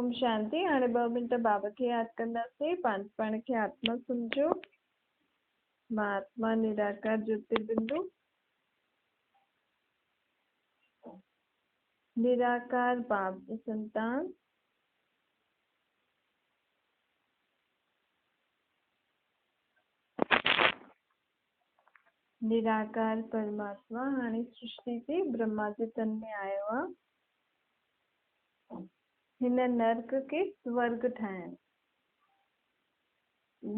اوم شانتي. هاڻي ٻه منٽ بابا کي ياد ڪنداسين. پاڻ پاڻ کي آتما سمجهو. مان آتما نراڪار جيوتربندو نراڪار باپ جي سنتان. نراڪار پرماتما هاڻي سرشتي تي برهما جي تن ۾ آيو آ. هن نرڪ کي سورڳ ٺاهڻ،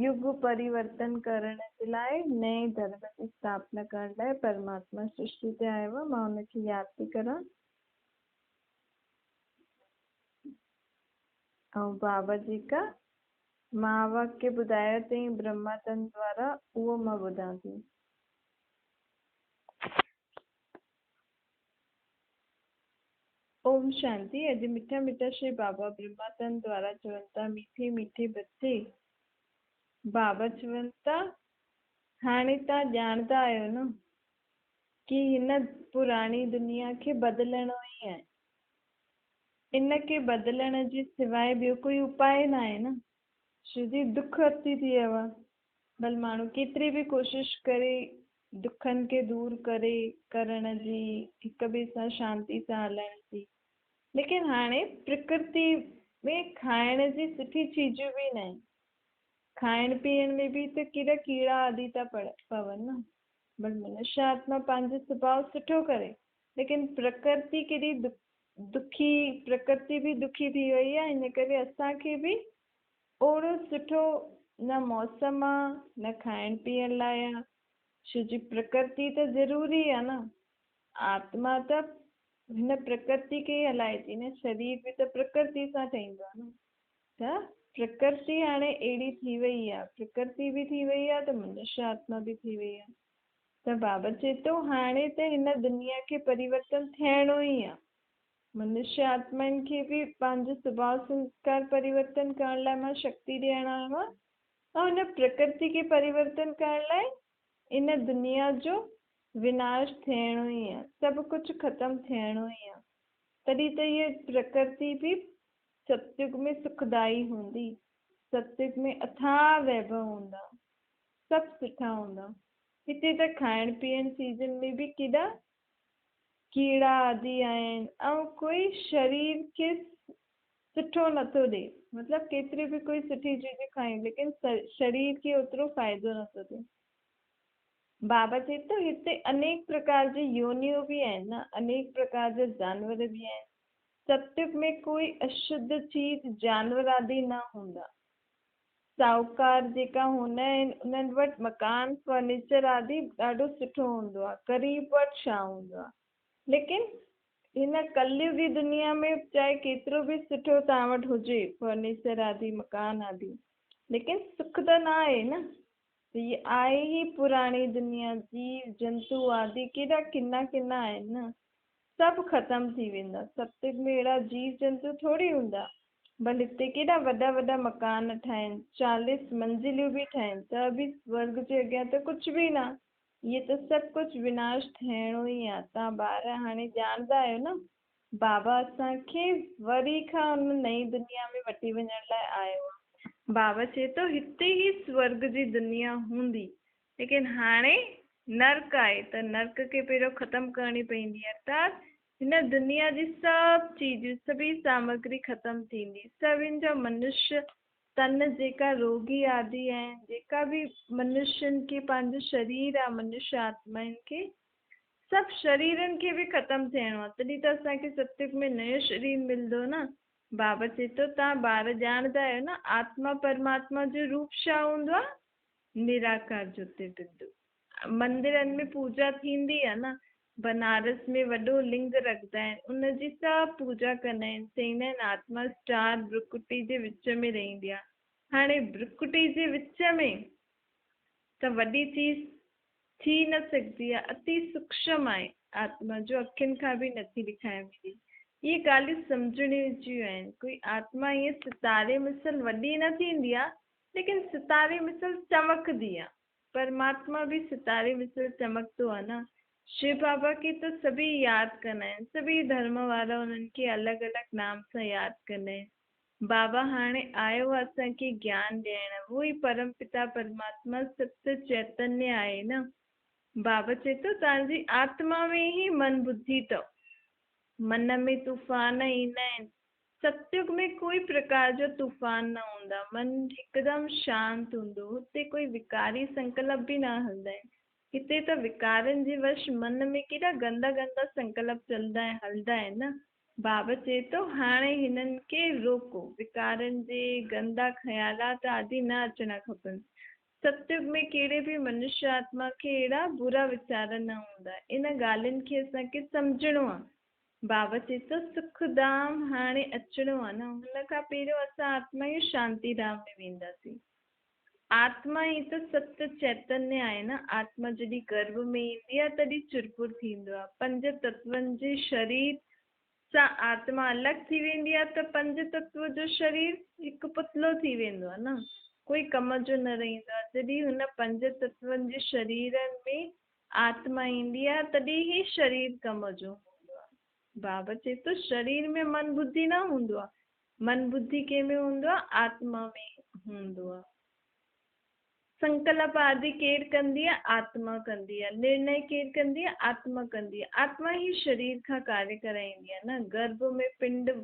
يگ پريورتن ڪرڻ جي لاء، نئين ڌرم جي اسٿاپنا ڪرڻ لاء پرماتما سرشتي تي آيو آ. مان ان کي ياد ٿي ڪران ۽ بابا جيڪا مهاواڪيه ٻڌايو اٿئين برهما تن دوارا اهو مان ٻڌان ٿي. اوم شانتي. اڄ مٺا مٺا شري بابا برهما تن دوارا چون ٿا ميٺي ميٺي بچي. بابا چون ٿا هاڻي تان ڄاڻندا آهيو نه ڪي هن پراڻي دنيا کي بدلڻو ئي آهي. ان کي بدلڻ جي سواء ٻيو ڪوئي اپاء ناهي نه. ڇو جي دک اتي ٿي ويو آهي. ڀل ماڻهو ڪيتري به ڪوشش ڪري دکن کي دور ڪري ڪرڻ جي، هڪ ٻئي سان شانتي سان هلڻ جي، ليڪن هاڻي پرڪرتي ۾ کائڻ جي سٺي چيزون به ناهن. کائڻ پيئڻ ۾ به ته ڪيڏا ڪيڙا آدي ٿا پون نه. ڀل منشيه آتما پنهنجو سڀاء سٺو ڪري، ليڪن پرڪرتي ڪيڏي دکي، پرڪرتي به دکي ٿي وئي آهي، ان ڪري اسان کي به اوڙو سٺو نه موسم آ نه کائڻ پيئڻ لاء آ، ڇو جي پرڪرتي ته ضروري آ نه، آتما ته هن پرڪرتي کي ئي هلائي ٿي نه، شرير به ته پرڪرتي سان ٺهيندو آ نه، ته پرڪرتي هاڻي اهڙي ٿي وئي آ، پرڪرتي به ٿي وئي آ ته منشيه آتما به ٿي وئي آ. ته بابا چئي ٿو هاڻي ته هن دنيا کي پريورتن ٿيڻو ئي آ. منشيه آتمائن کي به پنهنجو سڀاء سنسڪار پريورتن ڪرڻ لاء مان شڪتي ڏيڻ آيو آهيان ۽ هن پرڪرتي کي پريورتن ڪرڻ لاء ان دنيا جو وناش ٿيڻو ئي آ، سڀ ڪجهه ختم ٿيڻو ئي آ. تڏهن ته هيء پرڪرتي به ستيگ ۾ سکدائي هوندي، ستيگ ۾ اٿاهه ويڀو هوندا. سڀ سٺا هوندا. هتي ته کائڻ پيئڻ چيزن ۾ به ڪيڏا ڪيڙا آدي آهن ۽ ڪوئي شرير کي سٺو نٿو ڏي. مطلب ڪيتري به ڪوئي سٺي چيزون کائين ليڪن شرير کي اوترو فائدو نٿو ٿئي. بابا چئي ٿو هتي انيڪ پرڪار جي يونيون به آهن نه، انيڪ پرڪار جا جانور به آهن. ستيگ ۾ ڪوئي اشڌ چيز جانور آدي نه هوندا. ساهوڪار جيڪا هوندا آهن انهن وٽ مڪان، فرنيچر آدي ڏاڍو سٺو هوندو آهي، غريب وٽ ڇا هوندو آهي. ليڪن هن ڪليوگي دنيا ۾ چاهي ڪيترو به سٺو توهان وٽ هجي فرنيچر آدي مڪان آدي ليڪن سک ته نه آهي نه. ته هي آهي ئي پراڻي دنيا، جيو جنتو آدي ڪيڏا ڪنا ڪنا آهن نه، سڀ ختم ٿي ويندا. ستيگ ۾ اهڙا جيو جنتو ٿوري هوندا. ڀل هتي ڪيڏا وڏا وڏا مڪان ٺاهين، چاليس منزليون به ٺاهين ته به سورڳ جي اڳيان ته ڪجهه به نه. هيء ته سڀ ڪجهه وناش ٿيڻو ئي آ. توهان ٻار هاڻي ڄاڻندا آهيو نه، بابا اسان کي وري کان ان نئين دنيا ۾ وٺي وڃڻ لاء آيو آ. بابا چئي ٿو هتي ئي سورڳ جي دنيا هوندي، ليڪن هاڻي نرڪ آهي ته نرڪ کي پهريون ختم ڪرڻي پوندي، ارٿات هن دنيا جي سڀ چيزون، سڀئي سامگري ختم ٿيندي. سڀن جا منشيه تن جيڪا روڳي آدي آهن، جيڪا به منشين کي پنهنجو شرير آهي، منشيه آتمائن کي، سڀ شريرن کي به ختم ٿيڻو آهي. تڏهن ته اسان کي ستيگ ۾ نيو شرير ملندو نه. بابا چئي ٿو، توهان ٻار ڄاڻندا آهيو نه، آتما پرماتما جو روپ ڇا هوندو آهي؟ نراڪار جوتربندو. مندرن ۾ پوڄا ٿيندي آ نه. بنارس ۾ وڏو لنگ رکندا آهن، ان جي سڀ پوڄا ڪندا آهن. چئيندا آهن آتما اسٽار برڪٽي جي وچ ۾ رهندي آ. هاڻي برڪٽي جي وچ ۾ ته وڏي چيز ٿي نه سگهندي آ، اتي سوڪشم آهي آتما جو اکين کان به نٿي ڏکائي ويندي. اهي ڳالهيون سمجهڻيون جون آهن. ڪوئي آتما ائين ستاري مثل وڏي نه ٿيندي آ، ليڪن ستاري مثل چمڪندي آ. پرماتما به ستاري مثل چمڪندو آ نه. شو بابا کي ته سڀئي ياد ڪندا آهن، سڀئي ڌرم وارا انهن کي الڳ الڳ نام سان ياد ڪندا آهن. بابا هاڻي آيو آ اسان کي گيان ڏيڻ. اهو ئي پرم پتا پرماتما ست چيتنيه آهي نه. بابا چئي ٿو توهان جي آتما ۾ ئي من ٻڌي اٿو. من ۾ طوفان ايندا آهن. ستيگ ۾ ڪوئي پرڪار جو طوفان نه هوندا. من هڪدم شانت هوندو. هتي ڪوئي وڪاري سنڪلپ به نه هلندا آهن. هتي ته وڪارن جي وش من ۾ ڪيڏا گندا گندا سنڪلپ چلندا ۽ هلندا آهن نه. بابا چئي ٿو هاڻي هنن کي روڪو. وڪارن جي گندا خيالات آدي نه اچڻا کپن. ستيگ ۾ ڪهڙي به منشيه آتما کي اهڙا برا ويچار نه هوندا. ان ڳالهين کي اسان کي سمجهڻو آ. بابا چئي ٿو سک ڌام هاڻي اچڻو آ نه هن کان پهريون اسان آتمائون شانتي ڌام ۾ وينداسين. آتما ئي ته ست چيتنيه آهي نه. آتما جڏهن گرڀ ۾ ايندي آهي تڏهن چرپر ٿيندو آهي. پنج تتون جي شرير سان آتما الڳ ٿي ويندي آهي ته پنج تتو جو شرير هڪ پتلو ٿي ويندو آهي نه. ڪوئي ڪم جو نه رهندو آهي. جڏهن هن پنج تتون جي شريرن ۾ آتما ايندي آهي تڏهن هي شرير ڪم جو هوندو آهي. بابا چئي ٿو شرير ۾ من ٻڌي نه هوندو آهي. من ٻڌي ڪنهن ۾ هوندو آهي؟ آتما ۾ هوندو آهي. سنڪلپ آدي ڪير ڪندي آهي؟ آتما ڪندي آهي. نرڻي ڪير ڪندي آهي؟ آتما ڪندي آهي. آتما ئي شرير کان ڪاريه ڪرائيندي آهي نه. گرڀ ۾ پنڊ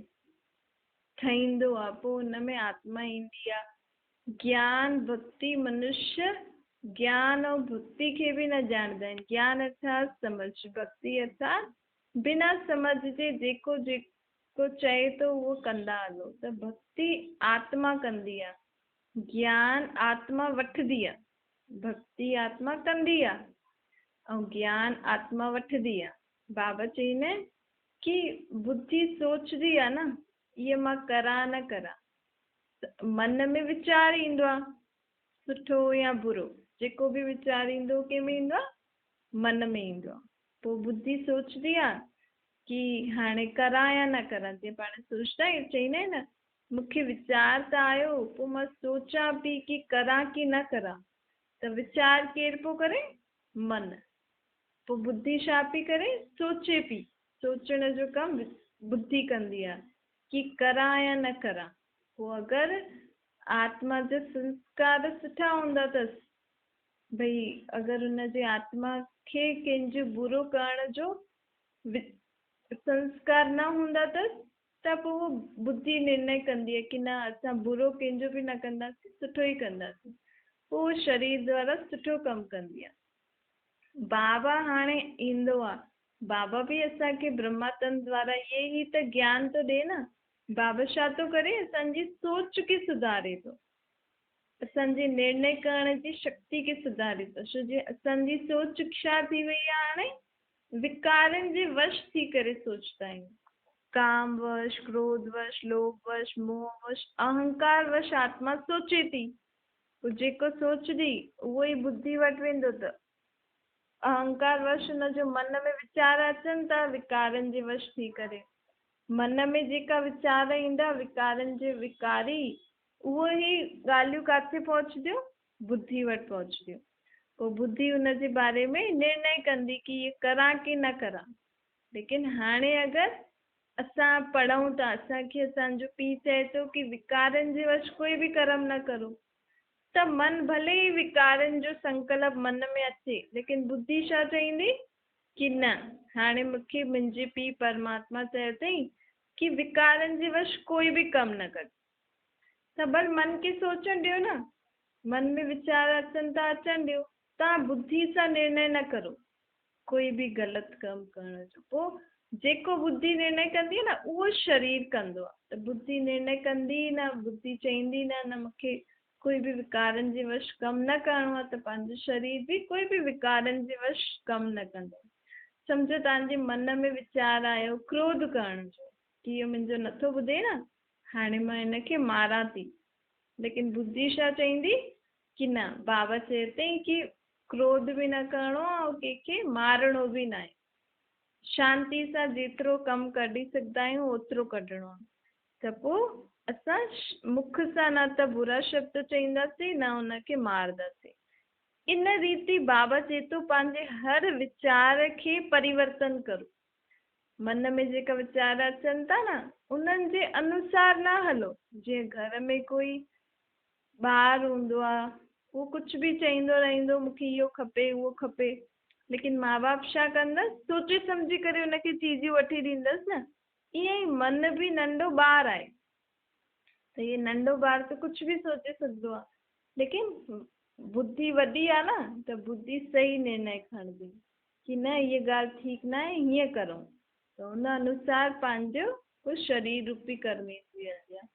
ٺهيندو آهي، پوء ان ۾ آتما ايندي آهي. گيان ڀڳتي منشيه گيان ۽ ڀڳتي کي به نه ڄاڻندا آهن. گيان ارٿات سمجهه، ڀڳتي ارٿات بنا سمجهه جي جيڪو جيڪو چئي ٿو اهو ڪندا هلو ته ڀڳتي آتما ڪندي آ، گيان آتما وٺندي آ، ڀڳتي آتما ڪندي آ ۽ گيان آتما وٺندي آ. بابا چئين ڪي ٻڌي سوچندي آ نه اهي مان ڪران نه ڪران ته من ۾ ويچار ايندو آ سٺو يا برو جيڪو به ويچار ايندو ڪنهن ۾ ايندو آ من ۾ ايندو آ. پوء ٻڌي سوچندي آ ڪي هاڻي ڪران يا نه ڪران جيئن پاڻ سوچندا آهيون چئيندا آهيون نه مون کي ويچار ته آيو پوء مان سوچان پئي ڪي ڪران ڪي نه ڪران ته ويچار ڪير پيو ڪري من پوء ٻڌي ڇا پئي ڪري سوچي پئي سوچڻ جو ڪم ٻڌي ڪندي آ ڪي ڪران يا نه ڪران پوء اگر آتما جا سنسڪار سٺا هوندا اٿس ڀئي اگر ان جي آتما کي ڪنهن جو برو ڪرڻ جو سنسڪار نه هوندا اٿس ته پوء هو ٻڌي نرڻي ڪندي آهي ڪي نه اسان برو ڪنهن جو به نه ڪنداسين سٺو ئي ڪنداسين پوء هو شرير دوارا سٺو ڪم ڪندي آهي. بابا هاڻي ايندو آهي بابا به اسان کي برهما تن دوارا اهي ئي ته گيان ٿو ڏي نه بابا ڇا ٿو ڪري اسان جي سوچ کي سڌاري ٿو اسان جي نرڻي ڪرڻ جي شڪتي کي سڌاري ٿو ڇو جي اسان جي سوچ ڇا ٿي وئي آهي هاڻي وڪارن جي وش ٿي ڪري سوچدا آهيون ڪام وش ڪروڌ وش لوڀ وش موهه وش اهنڪار وش آتما سوچي ٿي پوء جيڪو سوچندي اهو ئي ٻڌي وٽ ويندو ته اهنڪار وش ان جو من ۾ ويچار اچن ٿا وڪارن جي وش ٿي ڪري من ۾ جيڪا ويچار ايندا وڪارن جي وڪاري اهو ئي ڳالهيون ڪاٿي پهچنديون؟ ٻڌي وٽ پهچنديون. پوء ٻڌي ان جي باري ۾ نرڻي ڪندي ڪي اهي ڪران ڪي نه ڪران. ليڪن هاڻي اگر اسان پڙهون ٿا، اسان کي اسان جو پيء چئي ٿو ڪي وڪارن جي وش ڪوئي به ڪرم نه ڪرو ته من ڀلي ئي وڪارن جو سنڪلپ من ۾ اچي ليڪن ٻڌي ڇا چئيندي ڪي نه هاڻي مون کي منهنجي پيء پرماتما چيو اٿئي ڪي وڪارن جي وش ڪوئي به ڪم نه ڪجي. ته ڀل من کي سوچڻ ڏيو نه. من ۾ ويچار اچن ته اچڻ ڏيو. توهان ٻڌي سان نرڻي نه ڪرو. ڪوئي به غلط ڪم ڪرڻ جو. پوء جيڪو ٻڌي نرڻي ڪندي نه اهو شرير ڪندو آهي. ته ٻڌي نرڻي ڪندي ئي نه، ٻڌي چئيندي نه، نه مون کي ڪوئي به وڪارن جي وش ڪم نه ڪرڻو آهي ته پنهنجو شرير به ڪوئي به وڪارن جي وش ڪم نه ڪندو. سمجهو توهان جي من ۾ ويچار آيو ڪروڌ ڪرڻ جو ڪي اهو منهنجو نٿو ٻڌي نه هاڻي مان هن کي ماران ٿي. ليڪن ٻڌي ڇا چئيندي ڪي نه بابا چئي اٿئي ڪي ڪروڌ به نه ڪرڻو آ ۽ ڪنهن کي مارڻو به ناهي. شانتي سان جيترو ڪم ڪڍي سگهندا آهيون اوترو ڪڍڻو آ. ته پو اسان مک سان نه ته برا شبد چئينداسين نه ان کي مارنداسين. ان ريتي بابا چئي ٿو پنهنجي هر ويچار کي پريورتن ڪرو. من ۾ جيڪا ويچار اچن ٿا نه انهن جي انوسار نه هلو. جيئن گهر ۾ ڪوئي ٻار هوندو آهي، اهو ڪجهه به چئيندو رهندو، مون کي اهو کپي اهو کپي، ليڪن ماء باپ ڇا ڪندس، سوچي سمجهي ڪري ان کي چيزيون وٺي ڏيندس نه. ائين ئي من به ننڍو ٻار آهي، ته اهي ننڍو ٻار ته ڪجهه به سوچي سگهندو آهي، ليڪن ٻڌي وڏي آهي نه، ته ٻڌي صحيح نرڻي کڻندي ڪي نه هيء ڳالهه ٺيڪ نه آهي، هيئن ڪرون، ته ان انوسار پنهنجو پوء شرير روپي ڪرميندري هلندي آهي.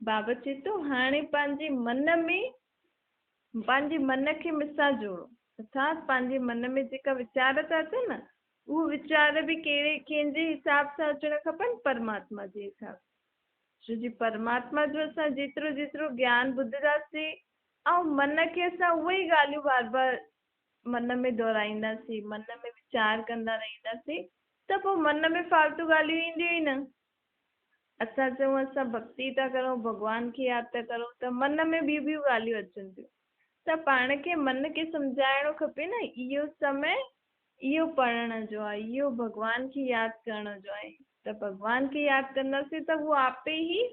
بابا چئي ٿو هاڻي پنهنجي من ۾ پنهنجي من کي مون سان جوڙو، ارٿات پنهنجي من ۾ جيڪا ويچار ٿا اچن نه، اهو ويچار به ڪهڙي ڪنهن جي حساب سان اچڻ کپن، پرماتما جي حساب سان. ڇو جي پرماتما جو اسان جيترو جيترو گيان ٻڌنداسين ۽ من کي اسان اهي ئي ڳالهيون بار بار من ۾ دهرائينداسين، من ۾ ويچار ڪندا رهنداسين ته پوء من ۾ فالتو ڳالهيون اينديون ئي نه. اسان چئون اسان ڀڳتي ٿا ڪرون، ڀڳوان کي ياد ٿا ڪرون ته من ۾ ٻيون ٻيون ڳالهيون اچن ٿيون. ته پاڻ کي من کي سمجهائڻو کپي نه اهو سمي اهو پڙهڻ جو آهي، اهو ڀڳوان کي ياد ڪرڻ جو آهي. ته ڀڳوان کي ياد ڪنداسين ته هو آپي ئي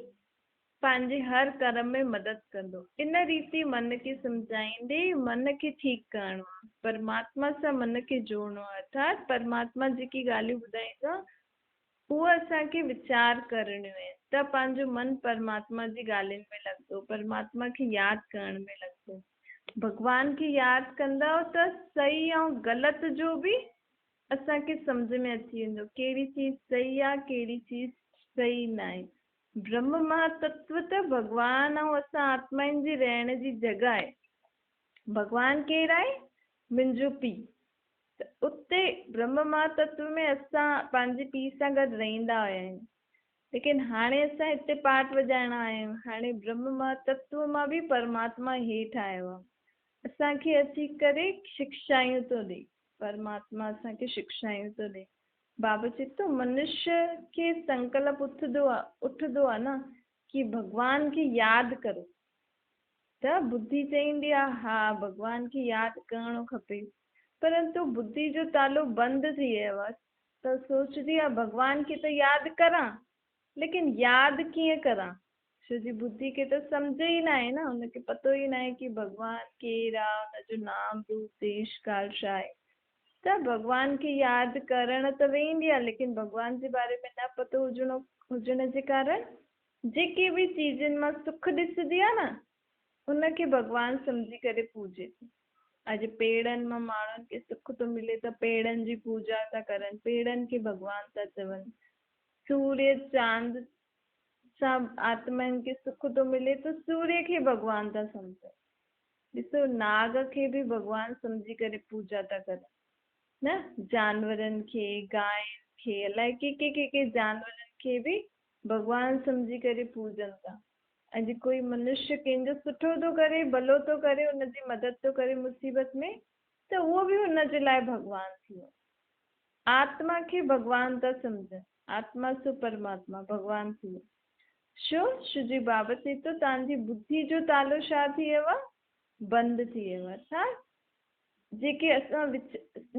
پنهنجي هر ڪرم ۾ مدد ڪندو. ان ريتي من کي سمجهائيندي من کي ٺيڪ ڪرڻو آهي. پرماتما سان من کي جوڙڻو آهي. ارٿات پرماتما جيڪي ڳالهيون ٻڌائيندو آهي، اهي اسان کي ويچار ڪرڻيون آهن ته پنهنجو من پرماتما جي ڳالهين ۾ لڳندو، پرماتما کي ياد ڪرڻ ۾ لڳندو. ڀڳوان کي ياد ڪندؤ ته صحيح ۽ غلط جو به اسان کي سمجهه ۾ اچي ويندو، ڪهڙي چيز صحيح آهي، ڪهڙي چيز صحيح ناهي. برهم مهاتتو ته ڀڳوان ۽ اسان آتمائن جي رهڻ جي جڳهه آهي. ڀڳوان ڪير آهي؟ منهنجو پيء. ته اتي برهم مهاتتو ۾ اسان پنهنجي پيء سان گڏ رهندا هيا آهيون. ليڪن هاڻي اسان هتي پاٽ وڄائڻ آيا آهيون. هاڻي برهم مهاتتو مان به پرماتما هيٺ آيو آهي. اسان کي اچي ڪري شڪشايون ٿو ڏئي. پرماتما اسان کي شڪشايون ٿو ڏئي. بابا چئي ٿو منشيه کي سنڪلپ اٿندو آ اٺندو آ نه ڪي ڀڳوان کي ياد ڪرو ته ٻڌي چئيندي آ ها ڀڳوان کي ياد ڪرڻو کپي پرنتو ٻڌي جو تالو بند ٿي ويو آ ته سوچندي آ ڀڳوان کي ته ياد ڪران ليڪن ياد ڪيئن ڪران ڇو جي ٻڌي کي ته سمجهه ئي ناهي نه ان کي پتو ئي ناهي ڪي ڀڳوان ڪير آ ان جو نام روپ ديش ڪال ڇا آهي ته ڀڳوان کي ياد ڪرڻ ته ويندي آ ليڪن ڀڳوان جي باري ۾ نه پتو هجڻو هجڻ جي ڪارڻ جيڪي به چيزن مان سک ڏسندي آ نه ان کي ڀڳوان سمجهي ڪري پوڄي ٿي. اڄ پيڙن مان ماڻهن کي سک ٿو ملي ته پيڙن جي پوڄا ٿا ڪرن، پيڙن کي ڀڳوان ٿا چون. سوريه چاند سان آتمائن کي سک ٿو ملي ته سوريه کي ڀڳوان ٿا سمجهن. ڏسو ناگ کي به ڀڳوان سمجهي ڪري پوڄا ٿا ڪرن نه جانورن کي گائن کي الائي ڪي ڪي ڪي ڪي جانورن کي به ڀڳوان سمجهي ڪري پوڄن ٿا اڄ ڪوئي منشيه ڪنهن جو سٺو ٿو ڪري ڀلو ٿو ڪري ان جي مدد ٿو ڪري مصيبت ۾ ته اهو به ان جي لاء ڀڳوان ٿي ويو آتما کي ڀڳوان ٿا سمجهن آتما سو پرماتما ڀڳوان ٿي ويو شو شو جي بابت چئي ٿو توهان جي ٻڌي جو تالو ڇا ٿي ويو آهي؟ بند ٿي ويو آهي. ارٿات جيڪي اسان وچ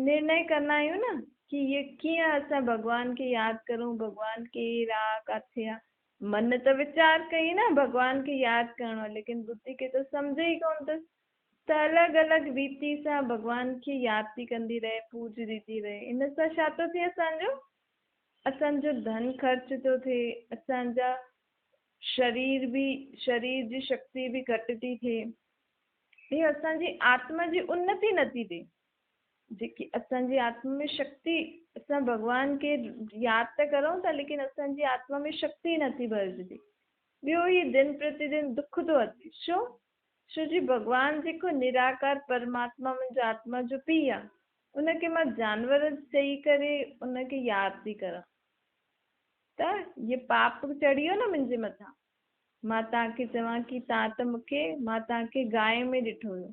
نرڻي ڪندا آهيون نه ڪي هيء ڪيئن اسان ڀڳوان کي ياد ڪرون، ڀڳوان ڪير آ، ڪاٿي آ. من ته ويچار ڪئي نه ڀڳوان کي ياد ڪرڻو آهي ليڪن ٻڌي کي ته سمجهه ئي ڪونه اٿس ته الڳ الڳ ريتي سان ڀڳوان کي ياد ٿي ڪندي رهي، پوڄ ڏيندي رهي. ان سان ڇا ٿو ٿئي اسان جو؟ اسان جو ڌن خرچ ٿو ٿئي، اسان جا شرير به شرير جي شڪتي به گهٽ ٿي ٿئي. اهو اسان جي آتما جي انتي نٿي ٿئي. جيڪي اسان جي آتما ۾ شڪتي اسان ڀڳوان کي ياد ته ڪرون ٿا ليڪن اسان جي آتما ۾ شڪتي نٿي ڀرجي. ٻيو هي دن پرتي دن دک ٿو اچي. ڇو؟ ڇو جي ڀڳوان جيڪو نراڪار پرماتما منهنجو آتما جو پيء آ، ان کي مان جانور چئي ڪري ان کي ياد ٿي ڪران ته هي پاپ چڙهي ويو نه منهنجي مٿان. مان توهان کي چوان ڪي توهان ته مون کي مان توهان کي گانء ۾ ڏٺو هيو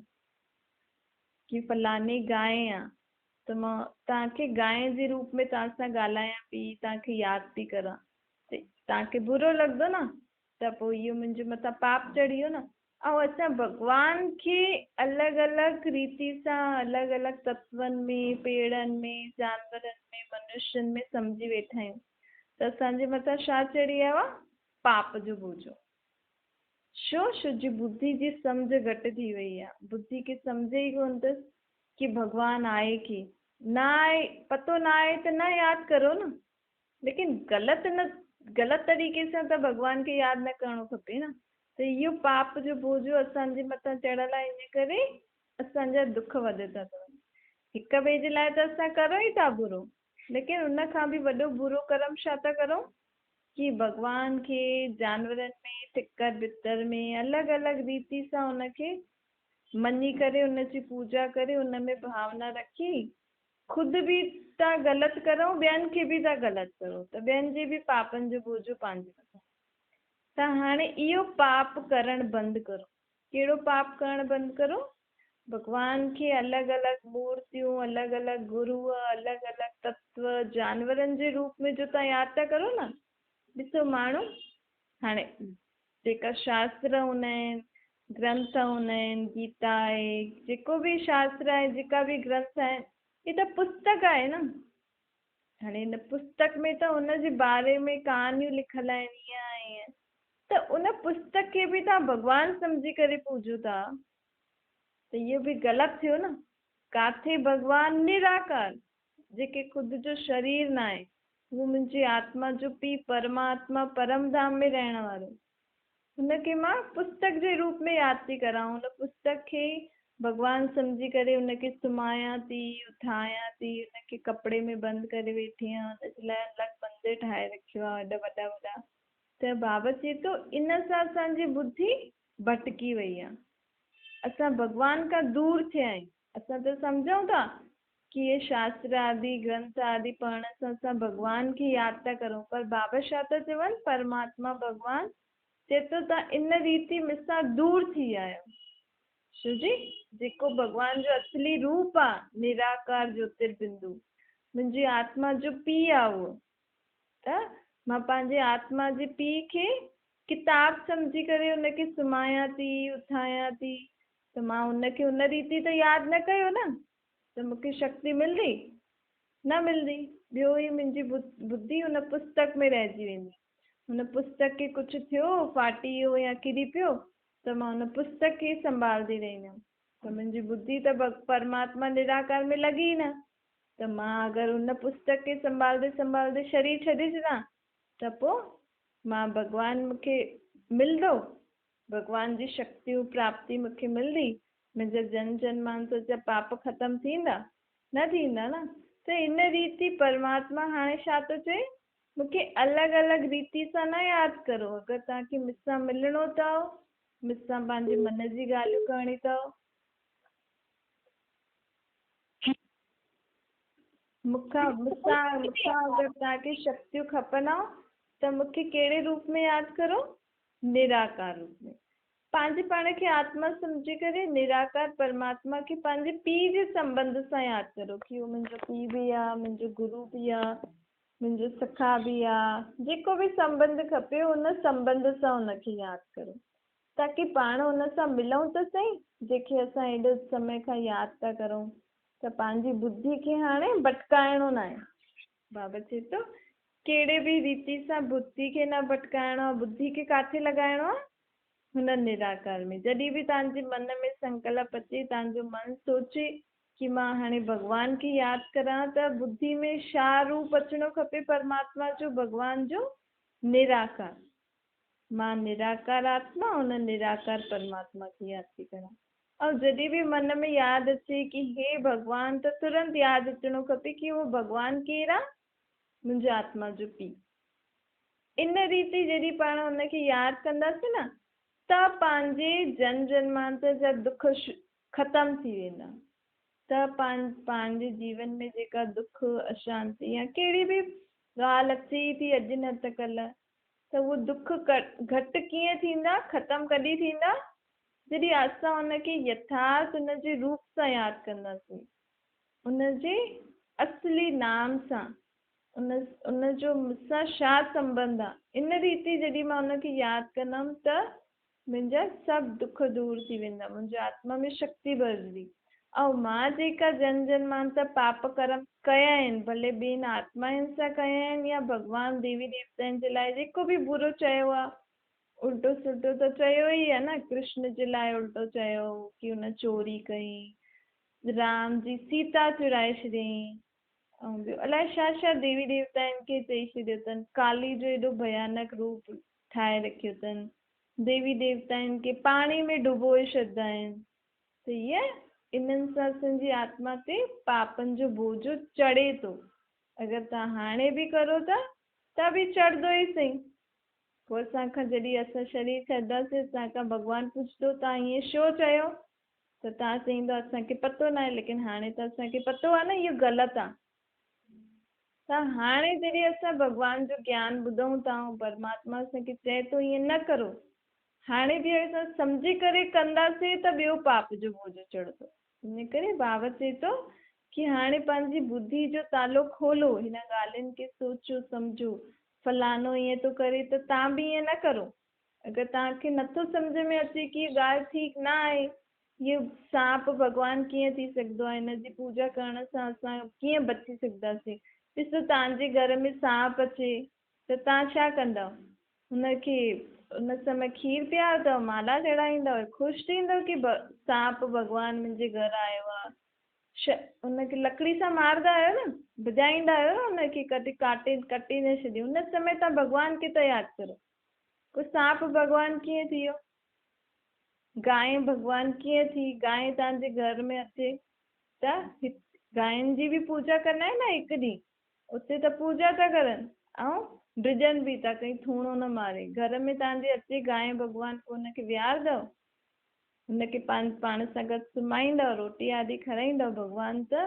ڪي فلاني گانء آ ته مان توهان کي گانء جي روپ ۾ توهان سان ڳالهايان پئي توهان کي ياد پئي ڪران ته توهان کي برو لڳندو نه ته پوء اهو منهنجي مٿان پاپ چڙهي ويو نه. ۽ اسان ڀڳوان کي الڳ الڳ ريتي سان الڳ الڳ تتون ۾، پيڙن ۾، جانورن ۾، منشين ۾ سمجهي ويٺا آهيون. त असांजे मथां छा चढ़ी आयो आहे? पाप जो बोझो। छो? छो जी बुद्धि जी सम्झ घटि थी वई आहे। बुद्धि खे सम्झे ई कोन अथसि की भॻवान आहे की न आहे, पतो न आहे त न यादि करो न, लेकिन ग़लति न, ग़लति तरीक़े सां त भॻवान खे यादि न करणो खपे न। त इहो पाप जो बोझो असांजे मथां चढ़ियल आहे, इन करे असांजा दुख वधंदा था वञनि। हिक ॿिए जे लाइ त असां करूं ई था बुरो, लेकिन उन खां बि वॾो बुरो करम छा था करूं की भॻवान खे जानवरनि में, टिकर बितर में अलॻि अलॻि रीति सां उनखे मञी करे उनजी पूजा करे उन में भावना रखी ख़ुदि बि था ग़लति करूं, ॿियनि खे बि था ग़लति करूं, त ॿियनि जे बि पापनि जो बोझो पंहिंजे मथां। त हाणे इहो पाप करणु बंदि करो। कहिड़ो पाप करणु बंदि करो? भॻवान खे अलॻि अलॻि मूर्तियूं, अलॻि अलॻि गुरू, अलॻि अलॻि तत्व, जानवरनि जे रूप में जो तव्हां यादि था करो न, ॾिसो माण्हू हाणे जेका शास्त्र हूंदा आहिनि, ग्रंथ हूंदा आहिनि, गीता आहे, जेको बि शास्त्र आहे, जेका बि ग्रंथ आहिनि, हे त पुस्तक आहे न। हाणे हिन पुस्तक में त हुनजे बारे में कहानियूं लिखियल आहिनि, ईअं ईअं, त उन पुस्तक खे बि तव्हां भॻवान सम्झी करे पूजो था, त इहो बि ग़लति थियो न। किथे भॻवान निराकार, जेके ख़ुदि जो शरीर न आहे, उहो मुंहिंजी आत्मा जो पीउ परमात्मा परमधाम में रहण वारो, हुनखे मां पुस्तक जे रूप में यादि थी करां, हुन पुस्तक खे भॻवान सम्झी करे हुनखे सुम्हायां थी, उथायां थी, हुनखे कपिड़े में बंदि करे वेठी आहियां, हुनजे लाइ अलॻि मंदिर ठाहे रखियो आहे, एॾा वॾा वॾा। त बाबा चए थो इन सां असांजी बुद्धि भटकी वई आहे, असां भॻवान खां दूर थिया आहियूं। असां त सम्झूं था की इहे शास्त्र आदि ग्रंथ आदि पढ़ण सां असां भॻवान खे यादि था करूं, पर बाबा छा था चवनि? परमात्मा भॻवान चए थो तव्हां इन रीति मूंसां दूर थी विया आहियो। छो जी? जेको भॻवान जो असली रूप आहे, निराकार ज्योतिर्बिंदु, मुंहिंजी आत्मा जो पीउ आहे उहो, त मां पंहिंजे आत्मा जे पीउ खे किताब सम्झी करे हुनखे सुम्हायां थी, उथायां थी, त मां हुनखे हुन रीति त यादि न कयो न, त मूंखे शक्ति मिलंदी न मिलंदी। ॿियो ई मुंहिंजी बुद्धि हुन पुस्तक में रहिजी वेंदी। हुन पुस्तक खे कुझु थियो, फाटी वियो या किरी पियो, त मां हुन पुस्तक खे संभालंदी रहंदमि, त मुंहिंजी बुद्धि त परमात्मा निराकार में लॻी न। त मां अगरि हुन पुस्तक खे संभालंदे संभालंदे शरीर छॾे छॾियां, त पोइ मां भॻवान मूंखे मिलंदो, भॻवान जी शक्तियूं प्राप्ति मूंखे मिलंदी, मुंहिंजा जन्म जन्मांतर जा पाप ख़तमु थींदा न थींदा न। त इन रीति परमात्मा हाणे छा थो चए, मूंखे अलॻि अलॻि रीति सां न यादि करो। अगरि तव्हांखे मूंसां मिलणो अथव, मूंसां पंहिंजे मन जी ॻाल्हियूं करणी अथव, मूंखां अगरि तव्हांखे शक्तियूं खपंदव, त मूंखे कहिड़े रूप में यादि करो? निराकार रूप में। पंहिंजे पाण खे आत्मा सम्झी करे निराकार परमात्मा खे पंहिंजे पीउ जे संबंध सां यादि करो की उहो मुंहिंजो पीउ बि आहे, मुंहिंजो गुरू बि आहे, मुंहिंजो सखा बि आहे, जेको बि संबंध खपे उन संबंध सां हुनखे यादि करो, ताकी पाण हुन सां मिलूं त सही, जंहिंखे असां एॾो समय खां यादि था करूं। त पंहिंजी बुद्धि खे हाणे भटकाइणो न आहे। बाबा चए थो कहिड़े बि रीति सां बुद्धि खे न भटकाइणो आहे, बुद्धि खे किथे लॻाइणो आहे? हुन निराकार में। जॾहिं बि तव्हांजे मन में संकल्प अचे, तव्हांजो मन सोचे की मां हाणे भॻवान खे यादि करां, त बुद्धि में छा रूप अचिणो खपे परमात्मा जो, भॻवान जो? निराकार। मां निराकार आत्मा हुन निराकार परमात्मा खे यादि थी करां। ऐं जॾहिं बि मन में यादि अचे की हे भॻवान, त तुरंत यादि अचिणो खपे की उहो भॻवान केरु आहे? मुंहिंजो आत्मा जो पीउ। इन रीति जॾहिं पाण हुनखे यादि कंदासीं न, त पंहिंजे जन्म जन्मांतर जा दुख ख़तमु थी वेंदा। त पंहिंजे जीवन में जेका दुख, अशांति या कहिड़ी बि ॻाल्हि अचे थी अॼु न त कल्ह, त उहो दुख घटि कीअं थींदा, ख़तमु कॾहिं थींदा? जॾहिं असां हुनखे यथार्थ हुनजे रूप सां यादि कंदासीं, हुनजे असली नाम सां, उन जो मूंसां छा संबंध आहे, इन रीति जॾहिं मां हुनखे यादि कंदमि त मुंहिंजा सभु दुख दूर थी वेंदा, मुंहिंजी आत्मा में शक्ति भरिजंदी। ۽ مان جيڪا جن جنمانتر پاپ ڪرم ڪيا آهن، ڀلي ٻين آتمائن سان ڪيا آهن يا ڀڳوان ديوي ديوتائن جي لاء جيڪو به برو چيو آهي، الٽو سلٽو ته چيو ئي آهي نه، ڪرشن جي لاء الٽو چيو ڪي هن چوري ڪئي، رام جي سيتا چرائي ڇڏيائين ۽ ٻيو الائي ڇا ڇا ديوي ديوتائن کي چئي ڇڏيو اٿن، ڪالي جو ايڏو ڀيانڪ روپ ٺاهي رکيو اٿن، ديوي ديوتائن کي پاڻي ۾ ڊبوئي ڇڏندا آهن. ته هيء انهن سان اسان جي آتما تي پاپن جو بوجو چڙهي ٿو. اگر توهان هاڻي به ڪرو ٿا ته به چڙهندو ئي سهي. پوء اسان کان جڏهن اسان شرير ڇڏنداسين اسان کان ڀڳوان پڇندو توهان ائين ڇو چيو؟ ته توهان چئيندو اسان کي پتو ناهي ليڪن هاڻي ته اسان کي پتو آهي نه اهو غلط آهي. ته هاڻي جڏهن اسان ڀڳوان جو گيان ٻڌون ٿا ۽ پرماتما اسان کي چئي ٿو ائين نه ڪرو هاڻي به اسان سمجهي ڪري ڪنداسين ته ٻيو پاپ جو بوجو چڙهندو. ان ڪري بابا چئي ٿو ڪي هاڻي پنهنجي ٻڌي جو تالو کولو، هن ڳالهين کي سوچو سمجهو، فلاڻو ائين ٿو ڪري ته توهان به ائين نه ڪرو. اگر توهان کي نٿو سمجهه ۾ اچي ڪي هيء ڳالهه ٺيڪ نه آهي، هيء سانپ ڀڳوان ڪيئن ٿي سگهندو آهي، هن جي پوڄا ڪرڻ سان اسان ڪيئن بچي سگهنداسين. ڏسو توهان جي گهر ۾ سانپ اچي ته توهان ڇا ڪندؤ؟ هن کي ان سمي کير پيارندؤ، مالا چڙهائيندؤ ۽ خوش ٿيندؤ ڪي سانپ ڀڳوان منهنجي گهر آيو آ. ان کي لڪڙي سان مارندا آهيو نه، ڀڄائيندا آهيو نه ان کي ڪڏهن ڪاٽي ڪٽي نه ڇڏي. ان سمي توهان ڀڳوان کي ٿا ياد ڪرو. پوء سانپ ڀڳوان ڪيئن ٿي ويو؟ گانء ڀڳوان ڪيئن ٿي؟ گانء توهان جي گهر ۾ اچي ته گانئن جي به پوڄا ڪندا آهن نه هڪ ڏينهن. اتي ته پوڄا ٿا ڪرن ۽ ڊڄن به ٿا ڪئين ٿوڻو نه ماري. گهر ۾ توهان جي اچي گانء ڀڳوان پوء ان کي ويهارندؤ؟ هن کي پاڻ سان گڏ سمهائيندؤ، روٽي آدي کارائيندؤ؟ ڀڳوان ته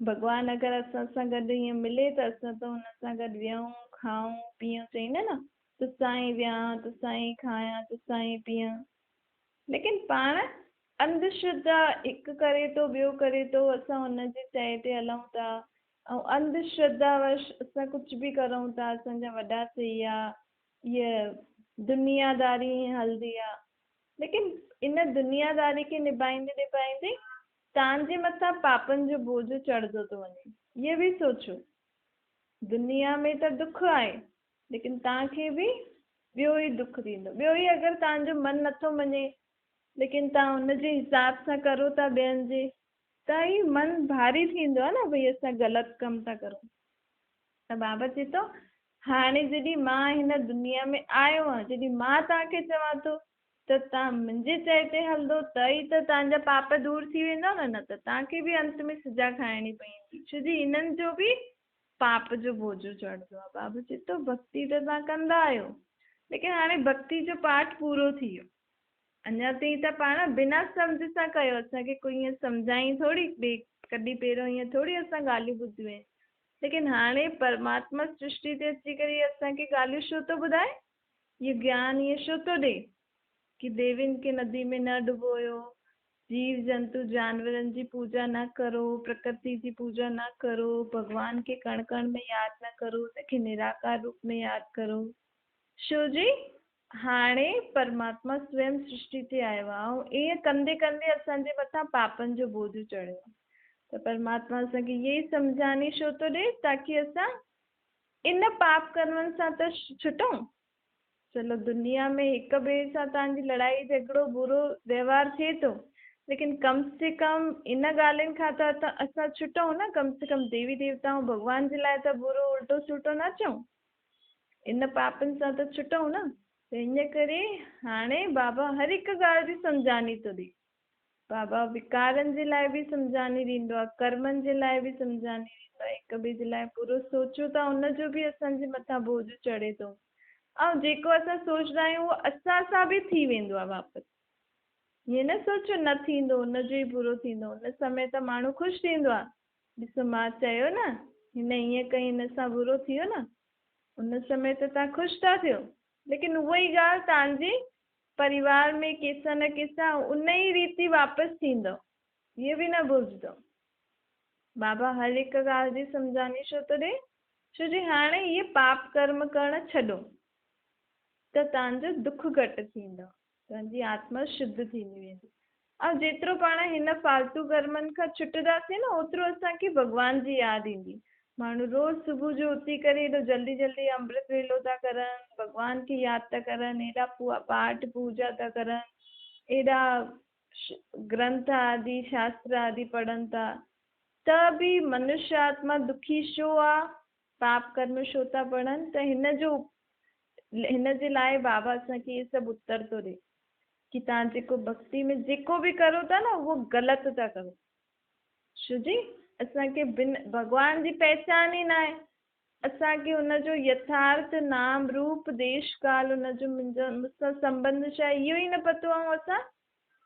ڀڳوان اگر اسان سان گڏ ائين ملي ته اسان ته هن سان گڏ ويهون، کائون، پيئون چئيندا نه تو سان ئي ويهان، تو سان ئي کايان، تو سان ئي پيئان. ليڪن پاڻ انڌشرڌا هڪ ڪري ٿو ٻيو ڪري ٿو اسان هن جي چئي تي هلون ٿا ۽ انڌ شرڌا وش اسان ڪجهه به ڪرون ٿا اسان جا وڏا چئي آ هيء دنيا داري ائين هلندي آ ليڪن ان دنيا داري کي نڀائيندي نڀائيندي توهان جي مٿان پاپن جو بوجهه چڙهندو ٿو وڃي اهو به سوچو دنيا ۾ ته دک آهي ليڪن توهان کي به ٻيو ئي دک ٿيندو ٻيو ئي اگر توهان جو من نٿو مڃي ليڪن توهان ان جي حساب سان ڪرو ٿا ٻين جي ته هي من ڀاري ٿيندو آهي نه ڀئي اسان غلط ڪم ٿا ڪرون ته بابا چئي ٿو هاڻي جڏهن مان هن دنيا ۾ آيو آهيان جڏهن مان توهان کي چوان ٿو ته توهان منهنجي چئي تي هلندو ته ئي ته توهان جا پاپ دور ٿي ويندا نه نه ته توهان کي به انت ۾ سزا کائڻي پوندي ڇو جي هنن جو به پاپ جو بوجو چڙهندو آهي بابا چئي ٿو ڀڳتي ته توهان ڪندا آهيو ليڪن هاڻي ڀڳتي جو پاٺ پورو ٿي ويو اڃا تائين ته پاڻ بنا سمجهه سان ڪيو، اسان کي ڪوئي ائين سمجهائين ٿوري، ٻئي ڪڏهن پهريون ائين ٿوري اسان ڳالهيون ٻڌيون آهن. ليڪن هاڻي پرماتما سرشٽي تي اچي ڪري اسان کي ڳالهيون ڇو ٿو ٻڌائي؟ اهو گيان ائين ڇو ٿو ڏئي ڪي ديوين کي ندي ۾ نه ڊبويو، جيو جنتو جانورن جي پوڄا نه ڪرو، پرڪرتي جي پوڄا نه ڪرو، ڀڳوان کي ڪڻ ڪڻ ۾ ياد نه ڪرو، ان کي نراڪار روپ ۾ ياد ڪرو. ڇو جي هاڻي پرماتما سويم سرشٽي تي آيو آهي ۽ ائين ڪندي ڪندي اسان جي مٿان پاپن جو بوجهه چڙهيو آهي ته پرماتما اسان کي اهي ئي سمجهاني ڇو ٿو ڏئي تاڪي اسان ان پاپ ڪرمن سان ته ڇٽون. چلو دنيا ۾ هڪ ٻئي سان توهان جي لڙائي جهڳڙو برو وهنوار ٿئي ٿو ليڪن ڪم سي ڪم ان ڳالهين کان ته اسان ڇٽون نه ڪم سي ڪم ديوي ديوتائون ڀڳوان جي لاء ته برو الٽو سلٽو نه چئون. ان پاپن سان ته ڇٽئون نه. ته ان ڪري هاڻي بابا هر هڪ ڳالهه جي سمجهاني ٿو ڏئي. بابا وڪارن جي لاء به سمجهاني ڏيندو آهي، ڪرمن جي لاء به سمجهاني ڏيندو آهي، هڪ ٻئي جي لاء برو سوچون ٿا ان جو به اسان جي مٿان بوجهه چڙهي ٿو ۽ جيڪو اسان سوچدا آهيون اهو اسان سان به ٿي ويندو آهي واپس. ائين نه سوچو نه ٿيندو ان جو ئي برو ٿيندو، ان سمي ته ماڻهو خوش ٿيندو آهي ڏسو مان چيو نه، هن ائين ڪئي هن سان برو ٿيو نه، ان سمي ته توهان خوش ٿا ٿيو، ليڪن اها ئي ڳالهه توهان جي پريوار ۾ ڪنهن سان نه ڪنهن سان ان ئي ريتي واپس ٿيندو، اهو به نه ڀلجندو. بابا هر هڪ ڳالهه جي سمجهاني ڇو ٿو ڏئي؟ ڇو جي هاڻي اهي پاپ ڪرم ڪرڻ ڇڏو ته توهان جو دک گهٽ ٿيندو، توهان جي آتما شڌ ٿيندي ويندي. ऐं जेतिरो पाण हिन फ़ाल्तू कर्मनि खां छुटंदासीं न, ओतिरो असांखे भॻवान जी यादि ईंदी। माण्हू रोज़ सुबुह जो उथी करे एॾो जल्दी जल्दी अमृत वेलो था करनि, भॻवान खे यादि था करनि, एॾा पाठ पूजा था करनि, एॾा ग्रंथ आदि शास्त्र आदि पढ़नि था, त बि मनुष्य आत्मा दुखी छो आहे? पाप कर्म छो था पढ़नि? त हिन जे लाइ बाबा असांखे इहे सभु उत्तर थो ॾिए की तव्हां जेको भक्ति में जेको बि करो था न, उहो ग़लति था करो। छो जी असांखे बिन भॻवान जी पहिचान ई न आहे, असांखे हुनजो यथार्थ नाम रूप देश काल हुनजो मुंहिंजो मूंसां संबंध छा आहे इहो ई न पतो आहे। असां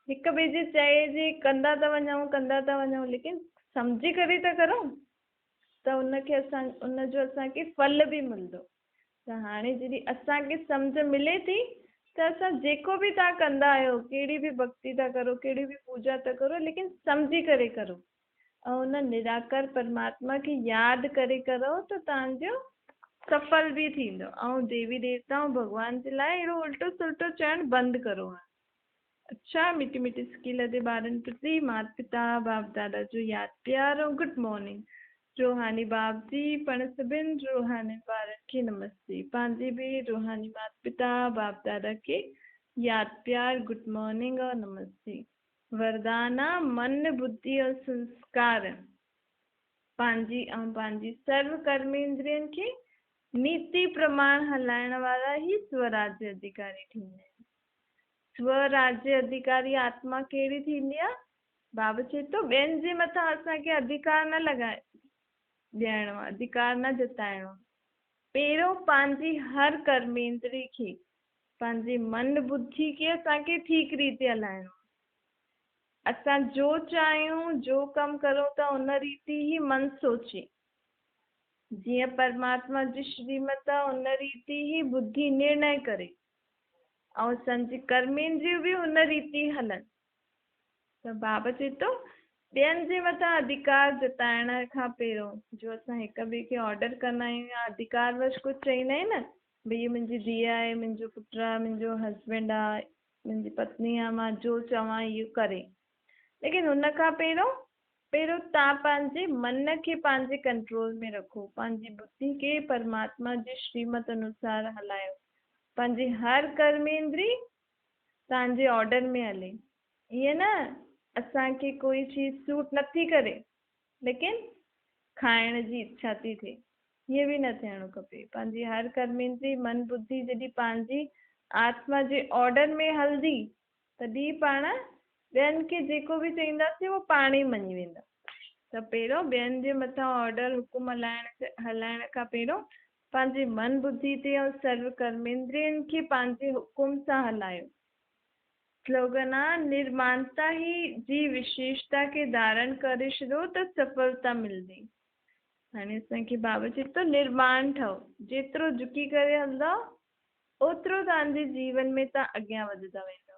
हिक ॿिए जे चए जे कंदा था वञूं, कंदा था वञूं, लेकिन सम्झी करे था करूं त उनखे असां उनजो असांखे फल बि मिलंदो। त हाणे जॾहिं असांखे सम्झ मिले थी त असां जेको बि तव्हां कंदा आहियो, कहिड़ी बि भक्ति था करो, कहिड़ी बि पूजा था करो, लेकिन सम्झी करे करो ऐं उन निराकार परमात्मा खे यादि करे करो त तव्हांजो सफल बि थींदो। ऐं देवी देवता ऐं भॻवान जे लाइ अहिड़ो उल्टो सुल्टो चवणु बंदि करो। अच्छा, मिठी मिठी सुखी लॻे ॿारनि प्रति माता पिता बाप दादा जो यादि प्यार ऐं गुड मॉर्निंग। रूहानी बाप जी पण सभिनि रूहानी ॿारनि खे नमस्ते। पंहिंजे बि रूहानी माता पिता बाप दादा खे यादि प्यार, गुड मॉर्निंग और नमस्ते। वरदान आहे मन बुद्धि ऐं संस्कार पंहिंजी ऐं पंहिंजी सर्व कर्मेंद्रियनि खे नीति प्रमाण हलाइण वारा ई स्वराज्य अधिकारी थींदा आहिनि। स्वराज्य अधिकारी आत्मा कहिड़ी थींदी आहे? बाबा चए थो ॿियनि जे मथां असांखे अधिकार न लॻाए ॾियणो आहे, अधिकार न जताइणो आहे। पहिरियों पंहिंजी हर कर्मेंद्री खे, पंहिंजी मन बुद्धि खे असांखे ठीकु रीति हलाइणो आहे। असां जो चाहियूं, जो कमु करूं था, उन रीति ई मन सोचे। जीअं परमात्मा जी श्रीमत आहे, उन रीति ई बुद्धि निर्णय करे ऐं असांजी कर्मेंद्रियूं बि उन रीति हलनि। त बाबा चए थो ॿियनि जे मथां अधिकार जताइण खां पहिरियों जो असां हिक ॿिए खे ऑर्डर कंदा आहियूं या अधिकार वश कुझु चईंदा आहियूं न, भई इहो मुंहिंजी धीउ आहे, मुंहिंजो पुटु आहे, मुंहिंजो हस्बैंड आहे, मुंहिंजी पत्नी आहे, मां जो चवां इहो करे। लेकिन हुन खां पहिरियों पहिरियों तव्हां पंहिंजे मन खे पंहिंजे कंट्रोल में रखो, पंहिंजी बुद्धि खे परमात्मा जी श्रीमत अनुसार हलायो, पंहिंजी हर कर्मेंद्री तव्हांजे ऑर्डर में हले। ईअं न असांखे कोई चीज़ सूट नथी करे लेकिन खाइण जी इच्छा थी थिए, ईअं बि न थियणु खपे। पंहिंजी हर कर्मेंद्री मन बुद्धि जॾहिं पंहिंजी आत्मा जे ऑर्डर में हलंदी तॾहिं पाण ॿियनि खे जेको बि चईंदासीं उहो पाण ई मञी वेंदा। त पहिरियों ॿियनि जे मथां ऑर्डर हुकुम हलाइण खां पहिरियों पंहिंजी मन बुद्धि ते ऐं सर्व कर्मेंद्रियनि खे पंहिंजे हुकुम सां हलायो। स्लोगन आहे निर्माणता ही जी विशेषता खे धारण करे छॾो त सफलता मिलंदी। हाणे असांखे बाबा चए थो निर्माण ठहो, जेतिरो झुकी करे हलंदव ओतिरो तव्हांजे जीवन में तव्हां अॻियां वधंदा वेंदव।